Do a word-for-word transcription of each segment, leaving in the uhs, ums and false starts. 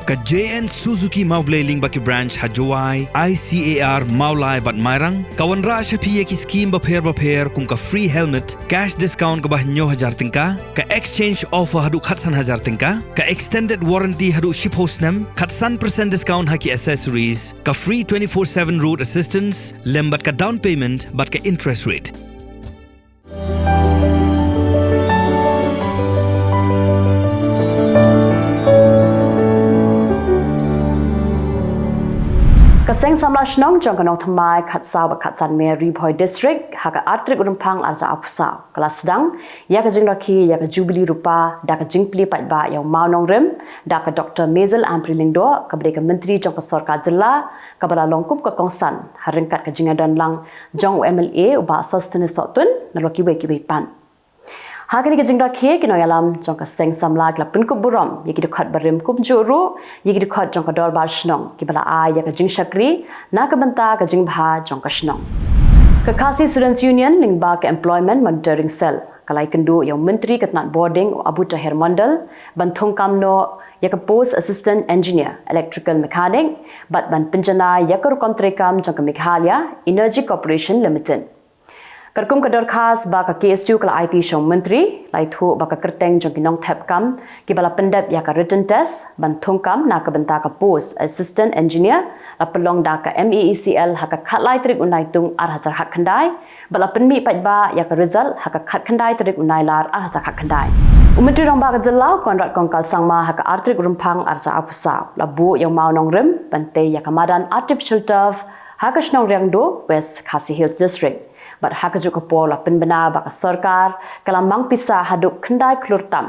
Ka J N Suzuki Mawblei lyngba ki branch ha Jowai, I C A R, Mawlai bad Mairang ka wanrah sha phi ïa ki skim bapher bapher kum ka free helmet, cash discount kaba hynñiew hajar tyngka, ka exchange offer haduh khatsan hajar tyngka, ka extended warranty haduh shiphew snem, khatsan percent discount ha ki accessories, ka free twenty-four seven road assistance lem bad ka down payment bad ka interest rate. Ka Seng Samla Shnong jong ka Nongthymmai khatsaw bad khatsan Mei Ri Bhoi District ha ka artrik Rymphang arhajar arphew saw ka la sdang ïa ka jingrakhe ïa ka Jubili Rupa da ka jingplie paidbah ïa u mawnongrim da ka Doktor Maisel Humphrey Lyngdoh kaba dei ka Myntri jong ka Sorkar Jylla, kaba la long kum ka kongsan ha ryngkat ka jingïadonlang jong u M L A u Bah Sosthenes Sohtun nalor kiwei kiwei pat. Ha kane ka jingrakhe, ki nongïalam jong ka Seng Samla ki la pynkup burom ïa ki dkhot barim kumjuh ruh ïa ki dkhot jong ka Dorbar Shnong kiba la ai ïa ka jingshakri na ka bynta ka jingbha jong ka shnong. Ka Khasi Students Union lyngba ka Employment Monitoring Cell ka la ïakynduh ïa u Myntri ka tnat bording u Abu Taher Mondal ban thungkam noh ïa ka post Assistant Engineer Electrical Mechanic bad ban pynjanai ïa ka rukom treikam jong ka Meghalaya Energy Corporation Limited. Katkum ka dorkhas ba ka K S U ka la aiti sha u Myntri, la ïathuh ba ka kyrteng jong ki nongthep kam kiba la pyndep ïa ka written test ban thungkam na ka bynta ka post Assistant Engineer la pynlong da ka M A E C L ha ka khatlai tarik u Naitung arhajar khatkhyndai bad la pynmih paidbah ïa ka result ha ka khatkhyndai tarik u Nailar arhajar khatkhyndai. U Myntri Rangbah ka Jylla u Conrad Kongkal Sangma ha ka artrik Rymphang arhajar arphew saw la buh ïa u mawnongrim ban tei ïa ka madan Artificial Turf ha ka shnong Riangdo, West Khasi Hills District. Bad ha kajuh ka por la pynbna ba ka sorkar ka la mang pisa haduh khyndai klur tam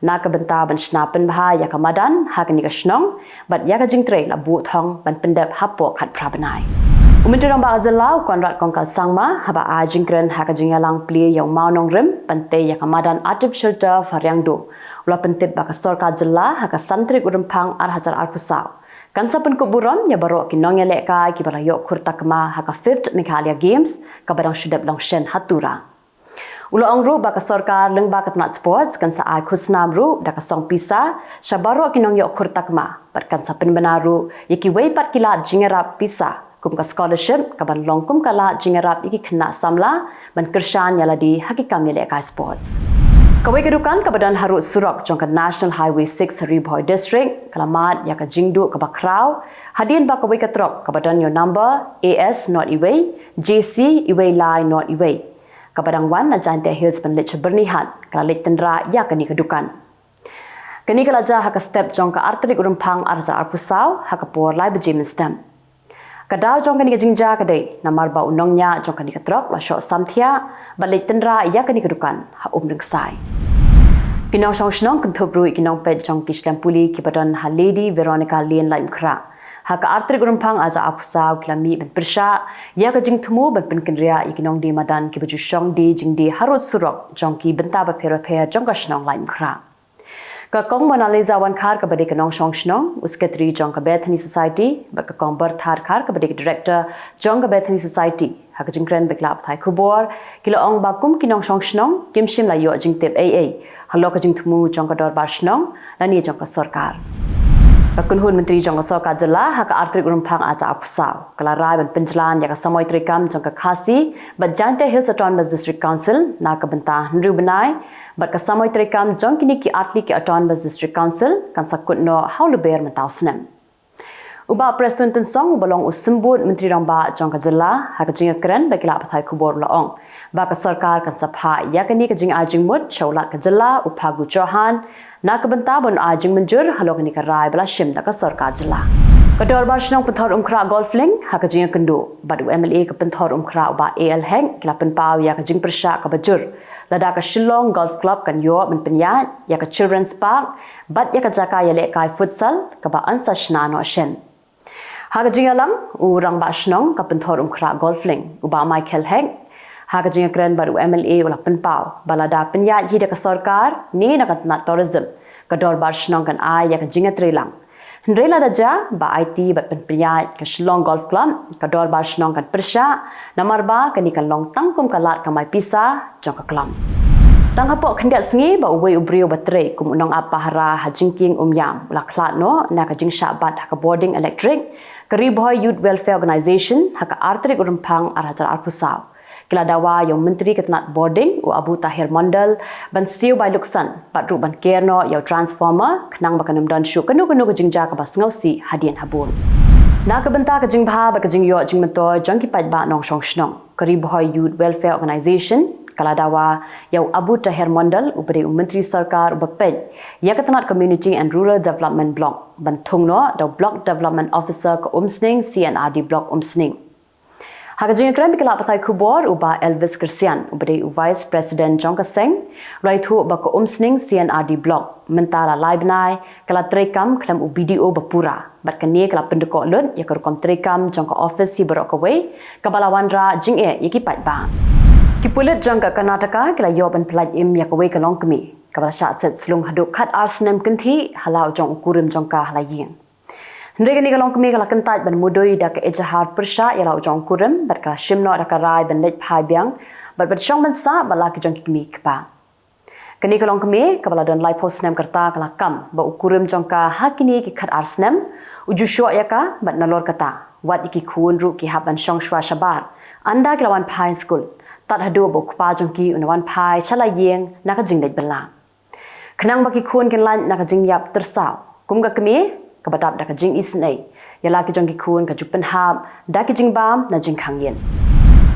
na ka bynta ban shna pynbha ïa ka madan ha kane ka shnong bad ïa ka jingtrei la buh thong ban pyndep hapoh khatphra bnai. U Myntri Rangbah ka Jylla u Conrad Kongkal Sangma haba ai jingkren ha ka jingïalang plie ïa u mawnongrim ban tei ïa ka madan Artificial Turf ha Riangdo u la pyntip ba ka sorkar jylla ha ka san tarik u Rymphang arhajar arphew saw kan sa pynkup burom ïa baroh ki nongïalehkai kiba la ïoh khur takma ha ka Fifth Meghalaya Games kaba dang shu dep long shen ha Tura. U la ong ruh ba ka sorkar lyngba ka tnat sports kan sa ai khusnam ruh da ka song pisa sha baroh ki nongïoh khur takma bad kan sa pynbna ruh ïa kiwei pat ki lad jingïarap pisa kum ka scholarship kaban long kum ka lad jingïarap ïa ki khynnah samla ban kyrshan ïa lade ha ki kam ïalehkai sports. Kawei ka dukan kaba don harud surok jong ka National Highway six ha Ri Bhoi District ka la mad ïa ka jingduh kaba khraw hadien ba kawei ka trok kaba don ïa u number A S not iwei J C iwei lai not iwei kaba dang wan na Jaintia Hills ban leit sha Byrnihat ka la leit tynrah ïa kane ka dukan. Kane ka la jia ha ka step jong ka artrik Rymphang arhajar arphew saw ha ka por lai baje mynstep. Ka daw jong kane ka jingjia ka dei namar ba u nongñiah jong kane ka trok la shoh samthiah bad leit tynrah ïa kane ka dukan ha Umryngsai. Ki nongshong shnong kynthup ruh ïa ki nongpeit jong ki shlem pule kiba don ha Lady Veronica Lane Laitumkhrah. Ha ka artrik Rymphang arhajar arphew saw ki la mih ban pyrshah ïa ka jingthmu ban pynkynriah ïa ki nongdie madan kiba ju shong die jingdie harud surok jong ki bynta bapher bapher jong ka shnong Laitumkhrah. Ka Kong Monalisa Wankhar kaba dei ka nongshong shnong, u Secretary jong ka Bethany Society bad ka Kong Bertha Dkhar kaba dei ka Director jong ka Bethany Society ha ka jingkren bad ki lad pathai khubor ki la ong ba kum ki nongshong shnong kim shym la ïoh jingtip ei ei halor ka jingthmu jong ka dorbar shnong lane jong ka sorkar. Ka kynhun myntri jong ka sorkar jylla ha ka artrik Rymphang arhajar arphew saw ka la rai ban pynjlan ïa ka samoi treikam jong ka Khasi bad Jaintia Hills Autonomous District Council na ka bynta hynriew bnai bad ka samoi treikam jong kine ki artylli ki Autonomous District Council kan sa kut noh ha u lber mynta u snem. U Bah Prestone Tynsong uba long u symbud Myntri Rangbah jong ka jylla ha ka jingïakren bad ki lad pathai khubor u la ong ba ka sorkar kan sa phah ïa kane ka jingai jingmut sha u Lat ka jylla u Phagu Chauhan na ka bynta ban ai jingmynjur halor kane ka rai ba la shim da ka sorkar jylla. Ka dorbar shnong Pynthorumkhrah Golf Link ha ka jingïakynduh bad u M L A ka Pynthorumkhrah u Bah A L Hek ki la pynpaw ïa ka jingpyrshah kaba jur lada ka Shillong Golf Club kan ïoh ban pynïaid ïa ka Children's Park bad ïa ka jaka ïalehkai futsal kaba yn sa shna noh shen. Ha ka jingïalang u Rangbah Shnong ka Pynthorumkhrah Golf Link u Bah Michael Hek ha ka jingïakren bad u M L A u la pynpaw ba lada pynïaid hi da ka sorkar ne na ka tnat tourism ka dorbar shnong kan ai ïa ka jingïatreilang. Hynrei lada jia ba aiti bad pynpynïaid ka Shillong Golf Club ka dorbar shnong kan pyrshah namar ba kane kan long tang kum ka lad kamai pisa jong ka club. Tang hapoh khyndiat sngi ba uwei u briew ba trei kum u nongap pahara ha jingkieng Umïam u la khlad noh na ka jingshah bat ha ka bording elektrik, ka Ri Bhoi Youth Welfare Organization ha ka ar tarik u Rymphang ar hajar arphew saw. Ki la dawa ïa u Myntri ka tnat bording u Abu Taher Mondal ban siew bai luksan bad ruh ban ker noh ïa u transformer khnang ba kan ym don shuh kano kano ka jingjia kaba sngewsih hadien habud. Na ka bynta ka jingbha bad ka jingïoh jingmyntoi jong ki paidbah nongshong shnong, ka Ri Bhoi Youth Welfare Organization ka la dawa ïa u Abu Taher Mondal uba dei u Myntri Sorkar uba peit ïa ka tnat Community and Rural Development Block ban thung noh da u Block Development Officer ka Umsning C and R D Block Umsning. Ha ka jingïakren bad ki lad pathai khubor, u Bah Elvis Kyrsian uba dei u Vice President jong ka seng u la ïathuh ba ka Umsning C and R D Block mynta la lai bnai ka la treikam khlem u B D O ba pura bad kane ka la pyndkoh lut ïa ka rukom treikam jong ka office hi baroh kawei kaba la wanrah jingeh ïa ki paidbah. Ki pulit jong ka Karnataka ki la ïoh ban pyllait im ïa kawei ka longkmie kaba la shah set slung haduh khat ar snem kynthih ha la u jong u kurim jong ka ha la ïing. Hynrei kane ka longkmie ka la kyntait ban mudui da ka ejahar pyrshah ïa la u jong u kurim bad ka la shim noh da ka rai ban leit phai biang bad ban shong ban sah bad la ki jong ki kmie kpa. Kane ka longkmie kaba la don laiphew snem ka rta ka la kam ba u kurim jong ka ha kine ki khat ar snem u ju shoh ïa ka bad nalor kata wat ïa ki khun ruh ki hap ban shong shuwa shabar ynda ki la wan phai skul, tad haduh ba u kpa jong ki un wan phai sha la ïing na ka jingleit bylla. Khnang ba ki khun kin lait na ka jingïap tyrsaw kum ka kmie kaba dap da ka jingisynei ïa la ki jong ki khun ka ju pynhap da ki jingbam na jingkhang ïit.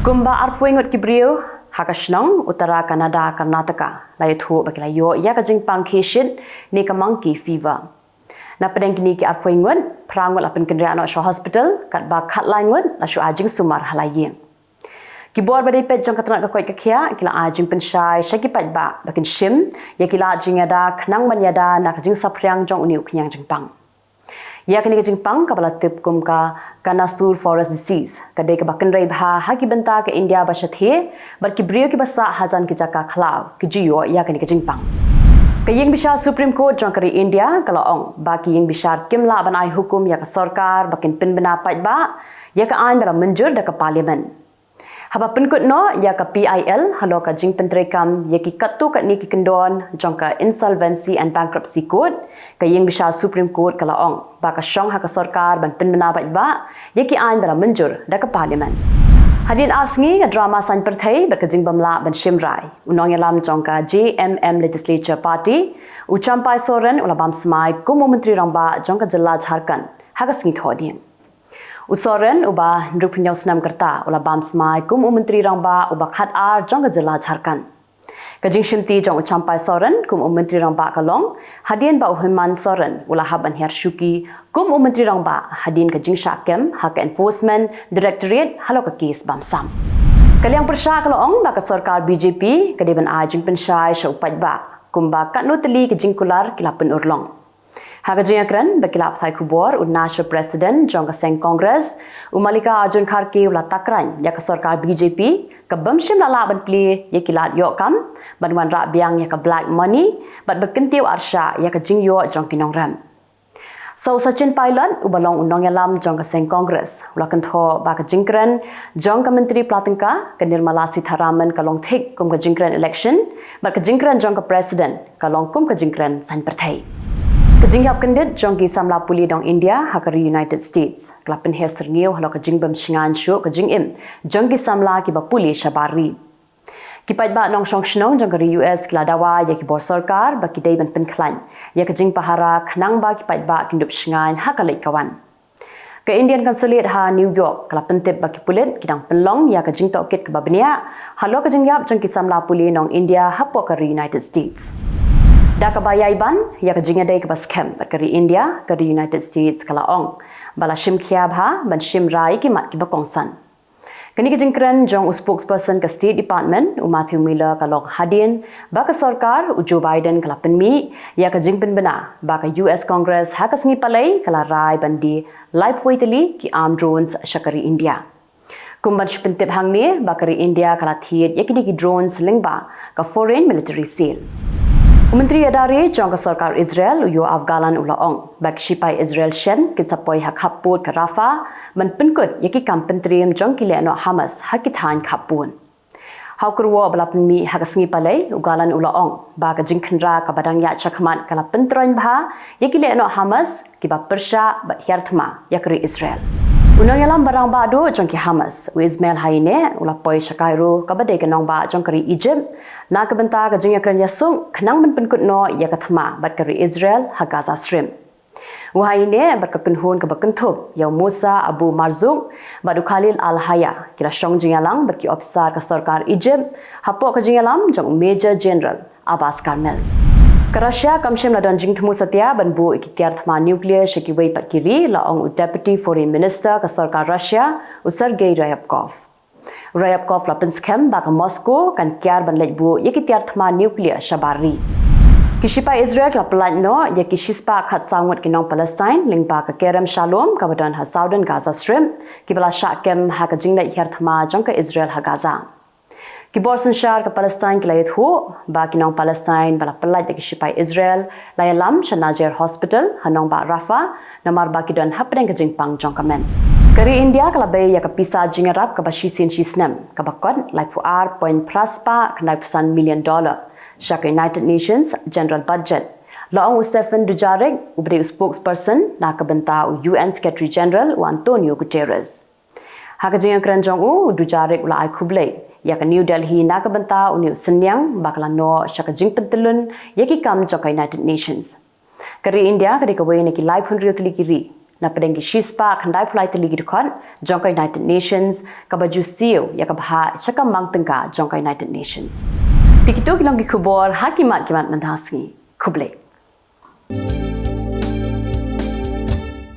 Kumba arphew ngut ki briew ha ka shnong Uttara Kannada, Karnataka la ïathuh ba ki la ïoh ïa ka jingpang khie shit ne ka monkey fever. Na pdeng kine ki arphew ngut, phra ngut la pynkynriah noh sha hospital katba khatlai ngut la shu ai jingsumar ha la ïing. Ki bor ba dei peit jong ka tnat ka koit ka khiah ki la ai jingpynshai sha ki paidbah ba kin shim ïa ki lad jingïada khnang ban ïada na ka jingsaphriang jong une u khñiang jingpang. Ïa kane ka jingpang kaba la tip kum ka Kanasur Forest Disease ka dei kaba kynrei bha ha ki bynta ka India ba shathie bad ki briew kiba sah hajan ki jaka khlaw ki ju ïoh ïa kane ka jingpang. Ka ïing bishar Supreme Court jong ka ri India ka la ong ba ki ïing bishar kim lah ban ai hukum ïa ka sorkar ba kin pynbna paidbah ïa ka aiñ ba la mynjur da ka Parliament. Haba pynkut noh ïa ka P I L halor ka jingpyntreikam ïa ki katto katne ki kyndon jong ka Insolvency and Bankruptcy Court, ka ïing bishar Supreme Court ka la ong ba ka shong ha ka sorkar ban pynbna paidbah ïa ki aiñ ba la mynjur da ka Parliament. Hadien ar sngi ka drama saiñ pyrthei bad ka jingbymlah ban shim rai, u nongïalam jong ka J M M Legislature Party u Champai Soren u la bam smai kum u Myntri Rangbah jong ka jylla Jharkhand ha ka sngi Thohdieng. U Soren uba hynriewphew snem ka rta u la bam smai kum u Myntri Rangbah uba khat ar jong ka jylla Jharkhand. Ka jingshimti jong u Champai Soren kum u Myntri Rangbah ka long hadien ba u Hemant Soren u la hap ban hiar shuki kum u Myntri Rangbah hadien ka jingshah kem ha ka Enforcement Directorate halor ka kes bam sam. Ka liang pyrshah ka la ong ba ka sorkar B J P ka dei ban ai jingpynshai sha u paidbah kumba katno tylli ka jingkular ki la pynurlong. Ha ka jingïakren bad ki lad pathai khubor, u National President jong ka seng Congress u Mallikarjun Kharge u la takren ïa ka sorkar B J P kaba ym shym la lah ban plie ïa ki lad ïoh kam ban wanrah biang ïa ka black money bad ban kyntiew arshah ïa ka jingïoh jong ki nongrep. Sa u Sachin Pilot uba long u nongïalam jong ka seng Congress u la kynthoh ba ka jingkren jong ka Myntri Pla Tyngka ka Nirmala Sitharaman ka long thik kum ka jingkren election bad ka jingkren jong ka President ka long kum ka jingkren saiñ pyrthei. Ka jingïap kyndit jong ki samla pule nong India ha ka ri United States ka la pynher syrngiew halor ka jingbym shngaiñ shuh ka jingim jong ki samla kiba pule shabar ri. Ki paidbah nongshong shnong jong ka ri U S ki la dawa ïa ki bor sorkar ba ki dei ban pynkhlaiñ ïa ka jingpahara khnang ba ki paidbah kin dup shngaiñ ha ka leit ka wan. Ka Indian Consulate ha New York ka la pyntip ba ki pulit ki dang pynlong ïa ka jingtohkit kaba bniah halor ka jingïap jong ki samla pule nong India hapoh ka ri United States. Da kaba ïai ban ïa ka jingïadei kaba skhem bad ka ri India, ka ri United States ka la ong ba la shim khia bha ban shim rai ïa ki mat kiba kongsan. Kane ka jingkren jong u spokesperson ka State Department u Matthew Miller ka long hadien ba ka sorkar u Joe Biden ka la pynmih ïa ka jingpynbna ba ka U S Congress ha ka sngi Palei ka la rai ban die laiphew tylli ki armed drones sha ka ri India. Kum ban shu pyntip hangne ba ka ri India ka la thied ïa kine ki drones lyngba ka Foreign Military Sale. U Myntri Ïada Ri jong ka sorkar Israel u Yoav Gallant u la ong ba ki shipai Israel shen kin sa poi ha khappud ka Rafah ban pynkut ïa ki kam pyntriem jong ki lehnoh Hamas ha ki thaiñ khappud. Ha u kyrwoh ba la pynmih ha ka sngi Palei, u Gallant u la ong ba ka jingkhynra kaba dang ïaid shakhmat ka la pyntroiñ bha ïa ki lehnoh Hamas kiba pyrshah bad hiar thma ïa ka ri Israel. U nongïalam ba rangbah duh jong ki Hamas, u Ismail Haniyeh, u la poi sha Cairo, kaba dei ka nongbah jong ka ri Egypt, na ka bynta ka jingïakren ïasuk khnang ban pynkut noh ïa ka thma bad ka ri Israel ha Gaza Strip. U Haniyeh bad ka kynhun kaba kynthup ïa u Musa Abu Marzouk bad u Khalil Al Hayya ki la shong jingïalang bad ki ophisar ka sorkar Egypt hapoh ka jingïalam jong u Major General Abbas Kamel. Ka Russia kam shym la don jingthmu satia ban buh ïa ki tiar thma nuclear sha kiwei pat ki ri, la ong u Deputy Foreign Minister ka sorkar Russia, u Sergei Ryabkov. Ryabkov la pynskhem ba ka Moscow kan kiar ban leit buh ïa ki tiar thma nuclear shabar ri. Ki shipai Israel ki la pyllait noh ïa ki shispah khatsaw ngut ki nong Palestine lyngba ka Kerem Shalom kaba don ha Southern Gaza Strip, kiba la shah kem ha ka jingleit hiar thma jong ka Israel ha Gaza. Ki bor synshar ka Palestine ki la ïathuh ba ki nong Palestine ba la pyllait da ki shipai Israel la ïalam sha Nasser Hospital ha nongbah Rafah, namar ba ki don hapdeng ka jingpang jong ka met. Ka ri India ka la bei ïa ka pisa jingïarap kaba shisien shisnem, kaba kot laiphew ar point phra spah khyndai phew san million dollar sha ka United Nations General Budget. La ong u Stephen Dujarric, uba dei u spokesperson na ka bynta u U N Secretary General, u Antonio Guterres. Ha ka jingïakren jong u, u Dujarric u la ai khublei ïa ka New Delhi na ka bynta une u synñiang ba ka la noh sha ka jingpyntyllun ïa ki kam jong ka United Nations. Ka ri India ka dei kawei na ki laiphew hynriew tylli ki ri na pdeng ki shispah khyndaiphew lai tylli ki dkhot jong ka United Nations, kaba ju siew ïa ka bhah sha ka mang tyngka jong ka United Nations. Te kito ki long ki khubor ha ki mat ki mat mynta ka sngi. Khublei.